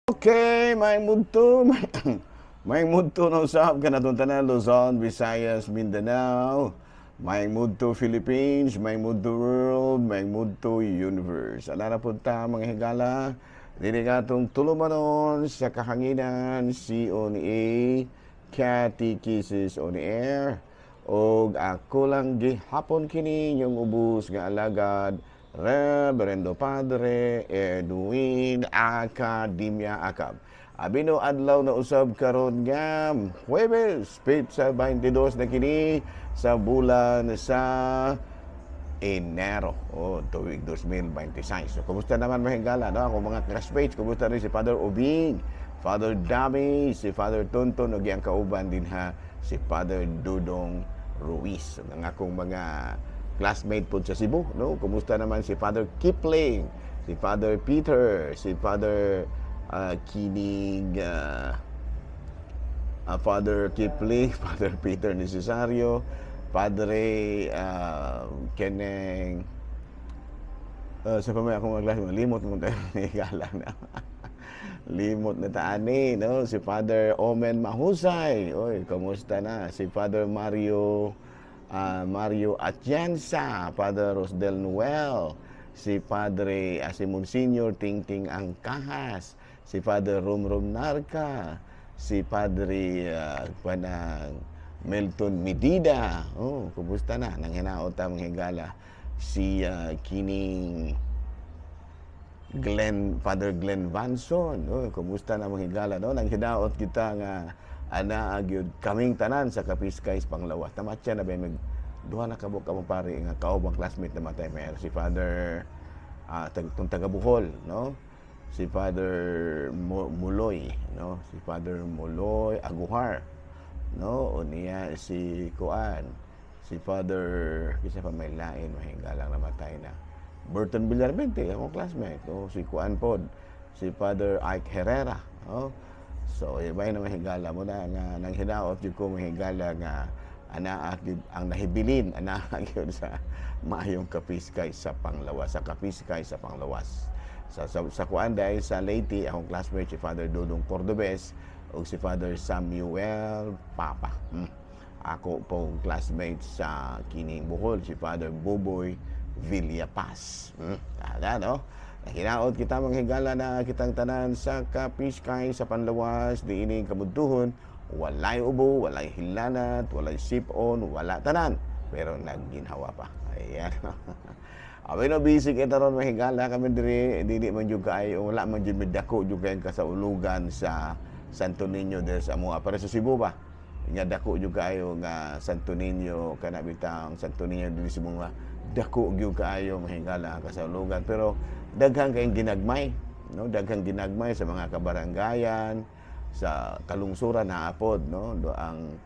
Okay, may mudto na usab kanatong tanan, Luzon, Visayas, Mindanao, may mudto Philippines, may mudto world, may mudto universe. Ala na punta, mga higala, dili katong tulumanon sa kahanginan, CONA, Catechesis on Air, og ako lang gihapon kini yung ubos nga alagad, Reverendo Padre Edwin Academia Acab. Abino adlaw na usab karon nga Huwebes, petsa 22 na kini sa bulan sa Enero, oh, tuig 2026. So, kumusta naman, mahigala, no? Ako mga classmates, kumusta rin si Father Ubing, Father Dami, si Father Tonton, ug ang kauban din ha, si Father Dudong Ruiz. So, ang akong mga classmate po sa Cebu, no? Kumusta naman si Father Kipling, si Father Peter, si Father Kinig, Father Kipling, Father Peter Necesario, Padre Keneng, sa pamay akong mga classmate, limot mo tayo ni na. Limot na taani, no? Si Father Omen Mahusay. Oy, kumusta na? Si Father Mario Mario Atienza, Father Rosdel Noel, si Padre si Monsignor Tingting Angkahas, si Father Romrom Narca, si Padre panang Melton Medida. Oh, kumusta na? Nang hinaot ta, mga higala. Si kining Glenn, Father Glenn Vanson. Oh, kumusta na, mga higala, no? Nang hinaot kita nga ana gyud kaming tanan sa Kapiskay Panglawas. Tamatya na ba mag duha na kabuk ka pare nga kaubang classmate na matay may si Father tong taga Bohol, no? Si Father Muloy, no? Si Father Muloy Aguhar, no? O niya si kuan, si Father kisa pa may lain, mahingalang namatay na. Burton Villarmente, akong classmate, no? Si kuan pod, si Father Ike Herrera, no? So, ibay na, mahigala mo na nga nang hinaot jud ko, mahigala, nga ana ang nahibilin ana gyud sa maayong Kapiskay sa Panglawas, sa Kapiskay sa Panglawas. Sa kuan dahil sa Leyte, akong classmate si Father Dudong Cordobes ug si Father Samuel Papa. Ako pong classmate sa kining Bohol, si Father Buboy Villapaz. Ada, no? Hinaot kita, mga higala, na kitang tanan sa Kapiskay sa Panlawas diining kabuntuhon, walay ubo, walay hilanat, walay sipon, wala tanan. Pero nagginhawa pa. Ayan. Abi no busy kita ron, mahigala, kami diri dili man jud kaayo, wala man jud dako jud kay kasaulugan sa Santo Niño diri sa amoa. Para sa Cebu ba? Nga dako jud kaayo nga Santo Niño kana bitang Santo Niño diri sa mga dako gyud kaayo, mahigala, kasaulugan, pero daghang kayong ginagmay, no? Daghang ginagmay sa mga kabaranggayan, sa kalungsuran na apod, no? Do ang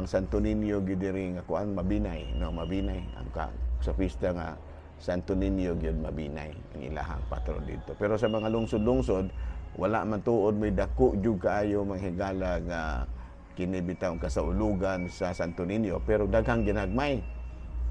Santo Niño gyud diri nga kuan mabinay, no? Mabinay ang ka, sa pista nga Santo Niño gyud mabinay ang ilahang patron dito. Pero sa mga lungsod-lungsod wala man tuod may dako jud kaayo, manghigala, nga kini bitaw kasaulugan sa Santo Niño, pero daghang ginagmay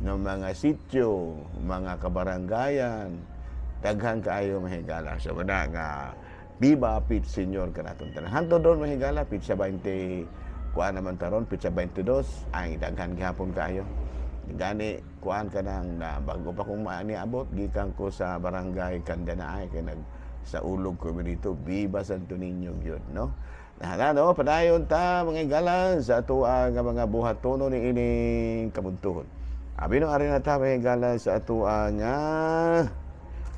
ng mga sityo, mga kabaranggayan, daghan kaayo, mahigala. So wala nga Viva Pit Senior kanaton tanan. Hantod ron, mahigala, petsa 20 kuan naman taron, petsa 22 ay daghan gihapon kaayo. Gani kuan ka nang na bago pa kong maani abot gikan ko sa barangay Kandanaay kay nag sa ulog ko dito. Viva Santo Niño gyud, no? Nahala, no? Padayon ta, mga higala, sa atoa nga mga buhatono ni ining kabuntuhon. Abi no ari na ta, mga higala, sa atoa nga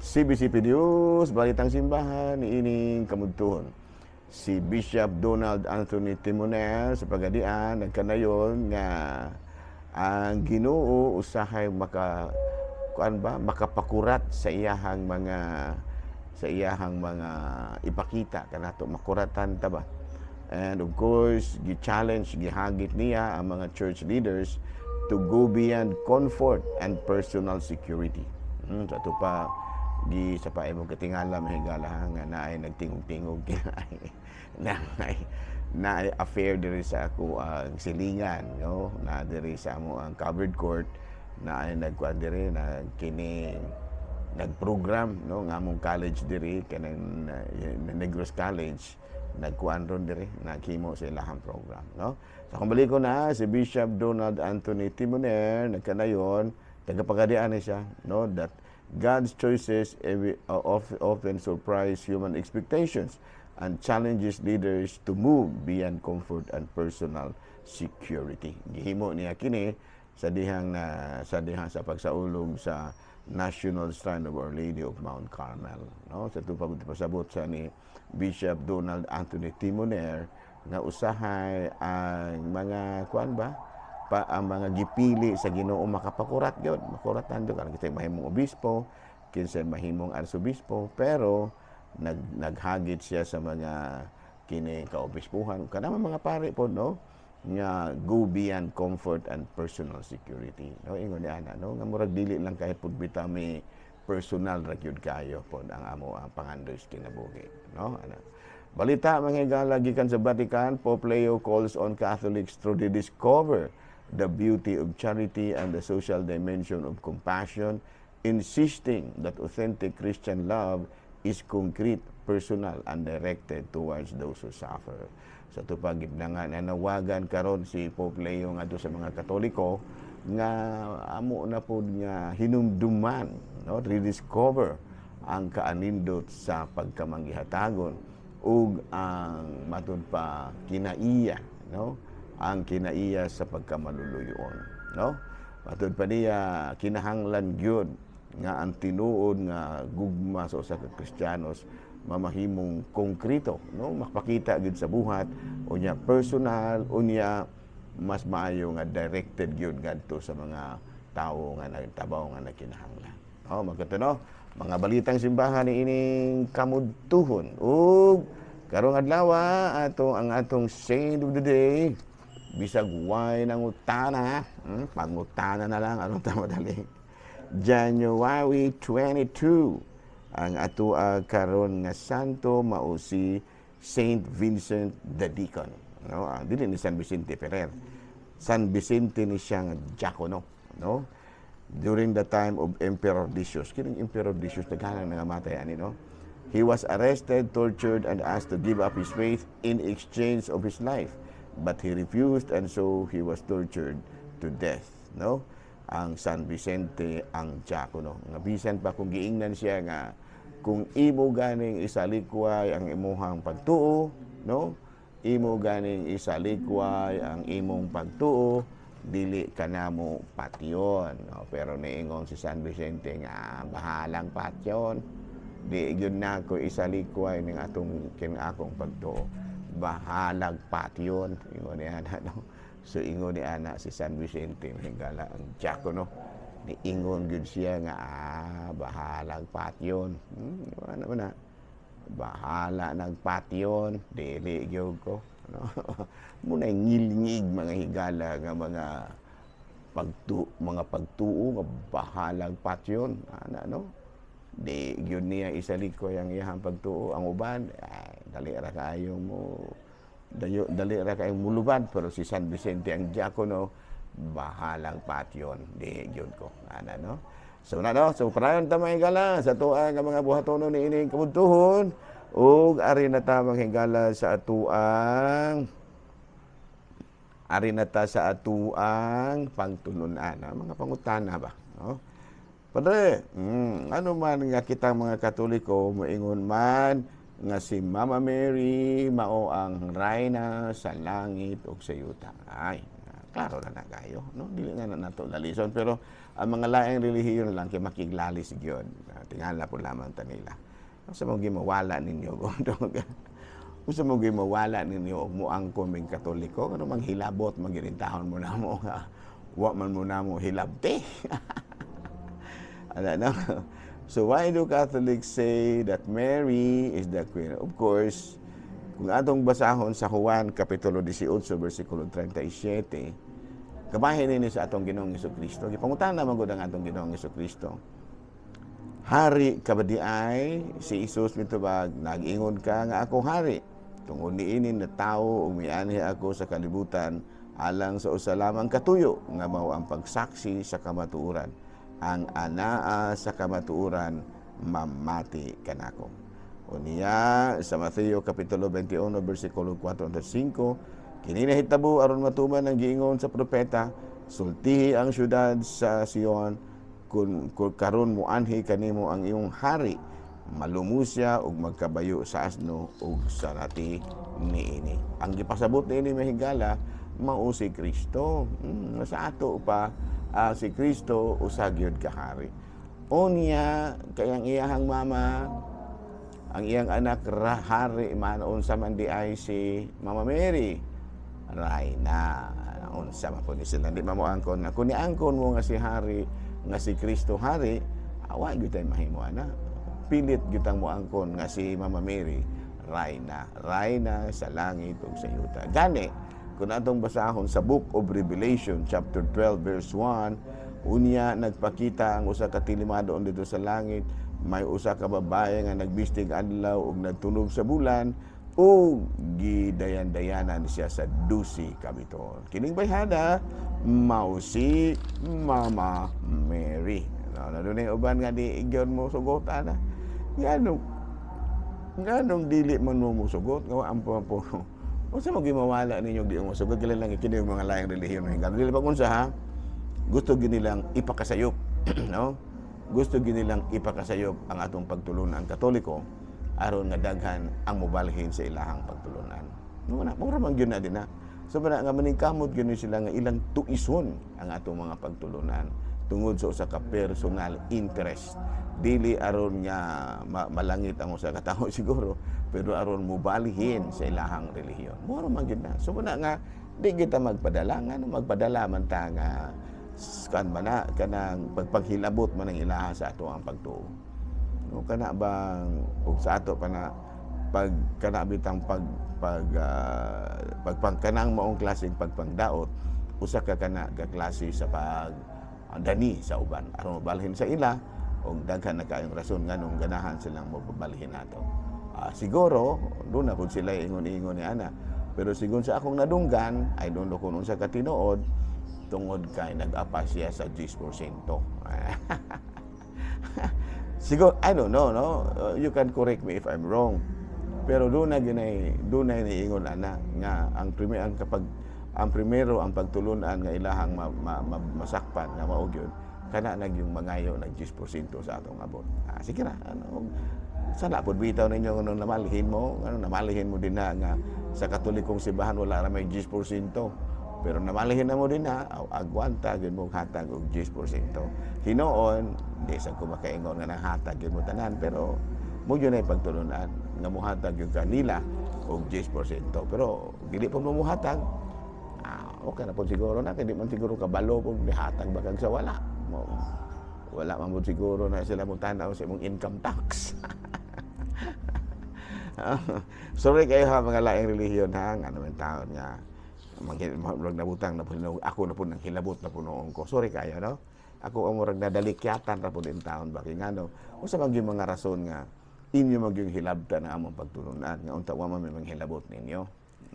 CBCP News, Balitang Simbahan ni ining kabuntuhon. Si Bishop Donald Anthony Timoner sa Pagadian nagkanayon nga ang Ginoo usahay maka kuan ba makapakurat sa iyahang mga ipakita kanato, makuratan ta ba. And of course, gi-challenge, gihagit niya ang mga church leaders to go beyond comfort and personal security. Sa ato pa gi sa pa imong katingala, mahigala, nga naay nagtingog-tingog kinaay naay naay affair diri sa ako ang silingan, no, na diri sa amo ang covered court na ay nagkuan diri na kining Nagprogram, no, nga among college diri, kanang Negros College, nagkuan ron diri, naghimo sa ilahang program, no. Sa akong baliko na si Bishop Donald Anthony Timoner, nagkanayon tagapagadian ni siya, no, that God's choices often surprise human expectations and challenges leaders to move beyond comfort and personal security. Gihimo niya kini sa dihang sa pagsaulog sa National Shrine of Our Lady of Mount Carmel, no. Sa tupag pasabot sa ni Bishop Donald Anthony Timoner nga usahay ang mga kuan ba pa, ang mga gipili sa Ginoo makapakurat gyud, makuratan gyud kan kita mahimong obispo, kinsay mahimong arsobispo, pero naghagit siya sa mga kini kaobispuhan, kanang mga pari po, no, nga go beyond comfort and personal security, no. Ingon ni ana, no, nga murag dili lang kahit pud bitaw may personal ra gyud kayo pod ang amo ang pangandoy sa kinabuhi, no, ana. Balita, mga higala, gikan sa Vatican, Pope Leo calls on Catholics to rediscover the beauty of charity and the social dimension of compassion, insisting that authentic Christian love is concrete, personal, and directed towards those who suffer. Sa tupag na nga nanawagan karon si Pope Leo ngadto sa mga Katoliko nga amo na pod nga hinumduman, no, rediscover ang kaanindot sa pagkamanggihatagon ug ang matud pa kinaiya, no, ang kinaiya sa pagkamaluluyon, no. Matud pa niya, kinahanglan gyud nga ang tinuod nga gugma sa usa ka Kristiyanos mamahimong konkreto, no, makapakita gyud sa buhat, unya personal, unya mas maayo nga directed gyud ngadto sa mga tawo nga nagtabaw nga nagkinahanglan. Oh, magkatuno mga balitang simbahan ni ining kamudtuhon. Ug karong adlaw, ato ang atong saint of the day, bisag way nangutana, pangutana na lang aron ta madali. January 22, ang ato karon nga santo mao si Saint Vincent the Deacon, no. Dili ni San Vicente Ferrer, San Vicente ni siya nga diakono, no, during the time of Emperor Decius. Kining Emperor Decius, daghan nga nangamatay ani, no. He was arrested, tortured and asked to give up his faith in exchange of his life, but he refused and so he was tortured to death, no. Ang San Vicente ang diakono nga bisan pa kung giingnan siya nga kung imo ganing isalikway ang imuhang pagtuo, no, imo ganing isalikway ang imong pagtuo, dili ka namo patyon, no? Pero niingon si San Vicente nga bahalang patyon, di gyud nako isalikway ning atong kin akong pagtuo, bahalag patyon, ingon ni ana, no. So ingon ni ana si San Vicente, higala, ang diakono, niingon gyud siya nga bahalag patyon. Ano man na, bahala nagpatyon, dili gyud ko, no. Muna ngilngig, mga higala, nga mga pagtuo nga bahalag patyon ana, no. Di gyud niya isalikoy ang iyang pagtuo. Ang uban, ay, dali ra kaayo mo dayo, dali ra kayong mulubad, pero si San Vicente ang diakono, bahalang patyon, di gyud ko ana, no. So na, no, so padayon ta, mga higala, sa atoa nga mga buhatonon ni ining kabudtuhon ug ari na ta, mga higala, sa atuang ari na ta sa atuang pangtulunan, mga pangutana ba, no? Padre, ano man nga kitang mga Katoliko moingon man nga si Mama Mary mao ang rayna sa langit ug sa yuta? Ay, klaro na na kayo, no? Dili na na nato lalison, pero ang mga laing relihiyon lang kay makiglalis gyud. Tingala po lamang ta nila. Sa mo gimawala ninyo kung sa mo gimawala ninyo og muangkon mig Katoliko, kano manghilabot magirintahon mo namo nga wa man mo namo hilabti. Ano, no? So why do Catholics say that Mary is the queen? Of course, kung atong basahon sa Juan Kapitulo 18 versikulo 37, kabahin nini sa atong Ginoong Kristo. Gipangutana man gud ang atong Ginoong Kristo. "Hari ka ba di ay?" Si Isus mitubag, "Nag-ingon ka nga ako hari. Tungod niini natawo ug mianhi ako sa kalibutan alang sa usa lamang katuyo nga mao ang pagsaksi sa kamatuoran. Ang anaa sa kamatuoran Mamati kanako. Unya sa Mateo kapitulo 21 bersikulo 4 hangtod 5, kini nahitabo aron matuman ang giingon sa propeta, sultihi ang syudad sa Sion, kun karon muanhi kanimo ang iyong hari, malumusya ug magkabayo sa asno ug sa nati niini. Ang gipasabot niini, mga higala, mao si Kristo. Sa ato pa si Kristo usa gyud ka hari. Unya kay ang iyahang mama, ang iyang anak hari man. Unsa man di ay si Mama Mary? Rayna. Unsa man pud sila, di man mo angkon nga kun niangkon mo nga si hari, nga si Kristo hari, awa gyud tay mahimo ana. Pilit gyud ang moangkon nga si Mama Mary rayna, rayna sa langit ug sa yuta. Gani kung atong basahon sa Book of Revelation chapter 12 verse 1, unya nagpakita ang usa ka tilimadon dito sa langit, may usa ka babae nga nagbistig adlaw ug nagtunob sa bulan ug gidayan-dayanan siya sa 12 ka bituon. Kining bayhana mao si Mama Mary. No, na dunay uban nga di gyud mo sugot ana. Nganong dili man mo musugot nga ang po? Unsa man mawala ninyo di mo sugot? Kila lang kini mga laing relihiyon nga dili pa unsa ha. Gusto gyud nilang ipakasayop, no? Gusto gyud nilang ipakasayop ang atong pagtulunan Katoliko aron nga daghan ang mobalhin sa ilahang pagtulunan. No na, mura man gyud na din na. So ba nga maningkamot gyud sila nga ilang tuison ang atong mga pagtulunan tungod sa usa ka personal interest. Dili aron nga malangit ang usa ka tawo siguro, pero aron mobalhin sa ilahang relihiyon. Mura man gyud na. So ba nga di kita magpadala, ngano magpadala man ta nga kan man na kanang pagpaghilabot man ang ilaha sa ato ang pagtuo. No, kana bang ug sa ato pa na pag kana bitang pag pag pagpangkanang maong klaseng pagpangdaot, usa ka kana ka klase sa pag dani sa uban aron mabalhin sa ila, og daghan na kaayong rason nganong ganahan silang mababalhin nato. Siguro doon na pud sila ingon-ingon ni ana, pero sigon sa akong nadunggan, I don't know kung unsa ka tinuod, tungod kay nag-apa siya sa 10%. Siguro, I don't know, no? You can correct me if I'm wrong. Pero doon na ginay, doon na niingon ana nga ang primer ang kapag ang primero ang pagtulunan nga ilahang masakpan nga mao gyud kana nag yung mangayo nag 10% sa atong abot. Sige ra, ano, sala pud bitaw ninyo nganong namalhin mo, ngano namalhin mo din na nga sa Katolikong simbahan wala ra may 10%. Pero namalihin na mo din na, agwanta gyud mo hatag og 10%. Hinuon, di sa ko makaingon nga nanghatag gyud mo tanan, pero mo gyud ay pagtulunan nga mohatag gyud kanila og 10%. Pero dili pa mo mohatag, okay na po siguro na, kay di man siguro kabalo po nihatag ba kag sa wala. Mo, wala man mo siguro na sila mo tanaw sa imong income tax. Sorry kayo ha, mga laing relihiyon ha, nga naman taon nga murag nabutang na po ako na po nang hilabot na po noon ko. Sorry kayo, no? Ako ang murag nadalikyatan ra po din taon ba kay ngano unsa man gyud mga rason nga inyo magyung hilabtan ang among pagtulunan nga unta wa man may manghilabot ninyo.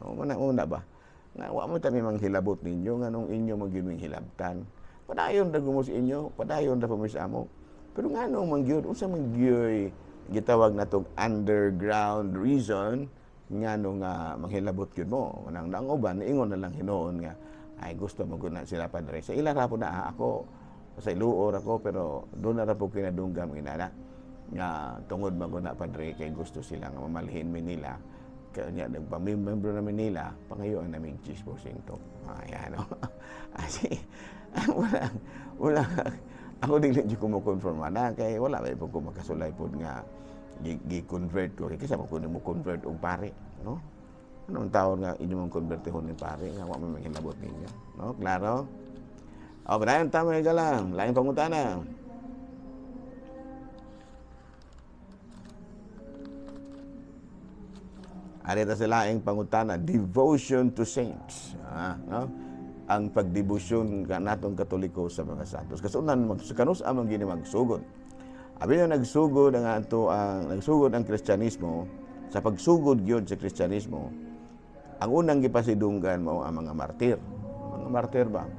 No, muna una ba? Nga wa mo ta may manghilabot ninyo, nganong inyo magyud hilabtan. Padayon ra gumo sa inyo, padayon ra po sa amo. Pero nganong man gyud, unsa man gyud gitawag natong underground reason ngano nga manghilabot gyud mo? Nang nang uban ingon na lang hinuon nga ay gusto mo gud na sila, padre. Sa ila ra po na ako sa iluor ako, pero doon na ra po kinadunggam inana nga tungod man gud na, padre, kay gusto sila nga mamalhin mi nila, kaya niya nagpamembro namin nila, pangayoan namin 10%. Ayan, no? Asi wala wala ako, dili jud ko mo confirm ana kay wala may po ko makasulay pod nga gi-convert ko, kay kaysa mo kuno mo convert og pare, no? Anong taon nga inyo mong konvertihon ni pare nga wa man manghilabot ninyo, no? Klaro. Oh, padayon tama galang laing pangutana. Ari ta sa laing pangutana, devotion to saints. No? Ang pagdebosyon kanatong Katoliko sa mga santos. Kasunan mag kanus amang gini magsugod. Abi na nagsugod ang ato ang nagsugod ang Kristyanismo, sa pagsugod gyud sa Kristyanismo, ang unang gipasidunggan mao ang mga martir. Mga martir ba?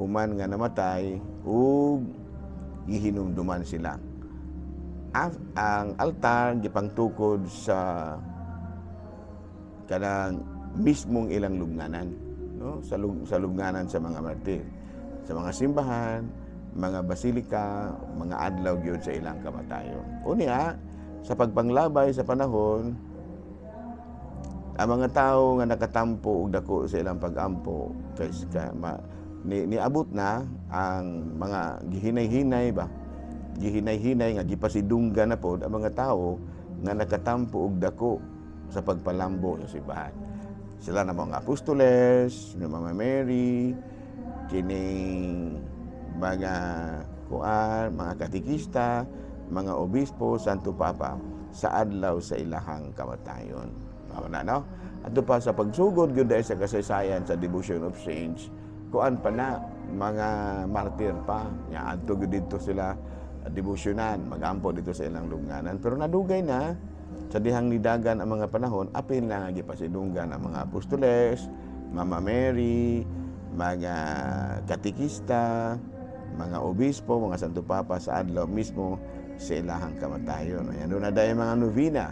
Human nga namatay ug gihinumduman sila. Ang altar gipangtukod sa kanang mismong ilang lubnganan, no, sa lubnganan sa mga martir, sa mga simbahan, mga basilika, mga adlaw gyud sa ilang kamatayon. Unya, sa pagpanglabay sa panahon, ang mga tao nga nakatampo og dako sa ilang pag-ampo kay niabot na ang mga gihinay-hinay ba, gihinay-hinay nga gipasidunggan na pod ang mga tao nga nakatampo og dako sa pagpalambo sa simbahan. Sila na mga apostoles, ni Mama Mary, kining mga kuan, mga katekista, mga obispo, Santo Papa sa adlaw sa ilahang kamatayon. Mao na, no? Adto pa sa pagsugod gyud dahil sa kasaysayan sa devotion of saints, kuan pa na, mga martir pa nya, adto gyud didto sila debosyonan, magampo dito sa ilang lubnganan. Pero nadugay na sa dihang nidagan ang mga panahon, apil na nga gipasidunggan ang mga apostoles, Mama Mary, mga katekista, mga obispo, mga Santo Papa sa adlaw mismo sa ilahang kamatayon. Ayan, doon na dahil mga novena,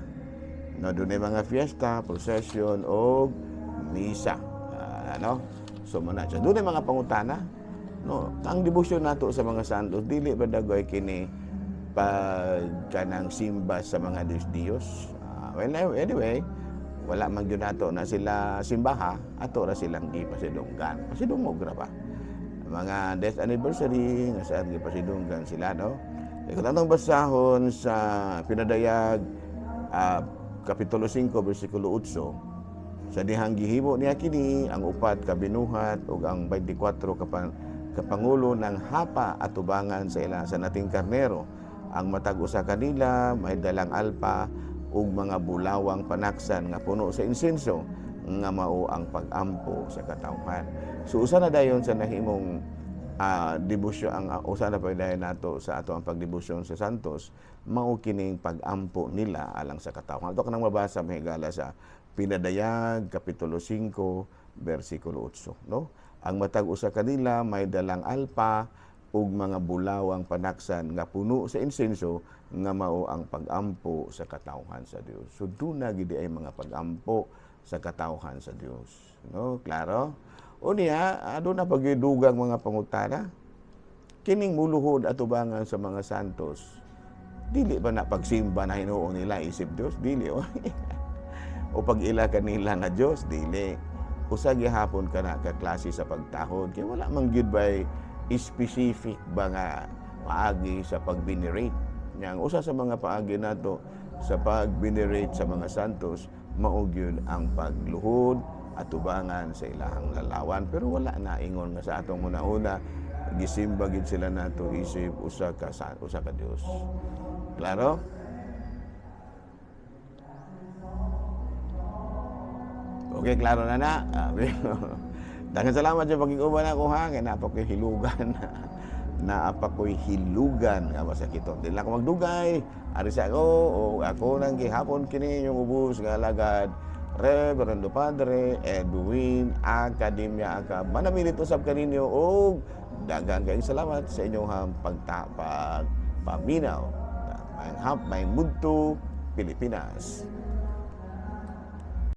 no, doon na mga fiesta, procession o misa. Ano? So muna siya. Doon mga pangutana. No, ang debosyon nato sa mga santos dili ba dagoy kini pag kanang simba sa mga Diyos Diyos. Well, anyway, wala man gyud nato na sila simbaha, ato ra silang gipasidunggan. Pasidungog ra ba? Mga death anniversary nga saan gipasidunggan sila, no? Kaya kung atong basahon sa Pinadayag, Kapitulo 5, versikulo 8, sa dihang gihimo niya kini ang upat ka binuhat ug ang 24 ka pangulo ng hapa atubangan sa ila sa nating karnero. Ang matag usa kanila may dalang alpa ug mga bulawang panaksan nga puno sa insenso nga mao ang pag-ampo sa katawhan. So usa na dayon sa nahimong debosyon ang usa na pagdayon nato sa ato ang pagdebosyon sa santos, mao kining pag-ampo nila alang sa katawhan. Ato kanang mabasa, mahigala, sa Pinadayag Kapitulo 5 versikulo 8, no? Ang matag usa kanila may dalang alpa ug mga bulawang panaksan nga puno sa insenso nga mao ang pag-ampo sa katawhan sa Dios. So duna gid ay mga pag-ampo sa katawhan sa Dios. No, klaro? Unya, aduna pagdugang mga pangutana. Kining muluhod atubangan sa mga santos, dili ba na pagsimba na hinuon nila isip Dios? Dili. O pag-ila kanila nga Dios? Dili. Usa gihapon ka na ka klase sa pagtahod kay wala man gyud bay specific ba nga paagi sa pag-venerate. Nya ang usa sa mga paagi nato sa pag-venerate sa mga santos mao gyud ang pagluhod atubangan sa ilahang lalawan, pero wala na ingon nga sa atong una-una gisimba gid sila nato isip usa ka Dios. Klaro? Okay, klaro na na. Daghang salamat sa pagkikuban ako, ha. Kaya naa pa ko'y hilugan. Naa pa ko'y hilugan nga masakiton. Di lang ako magdugay. Ari sa ako, o ako nang gihapon kini yung ubos nga alagad, Reverendo Padre Edwin Academia Aka. Manamilit usab kaninyo og daghang kayong salamat sa inyong pagtapag paminaw. May hap, may mudto, Pilipinas.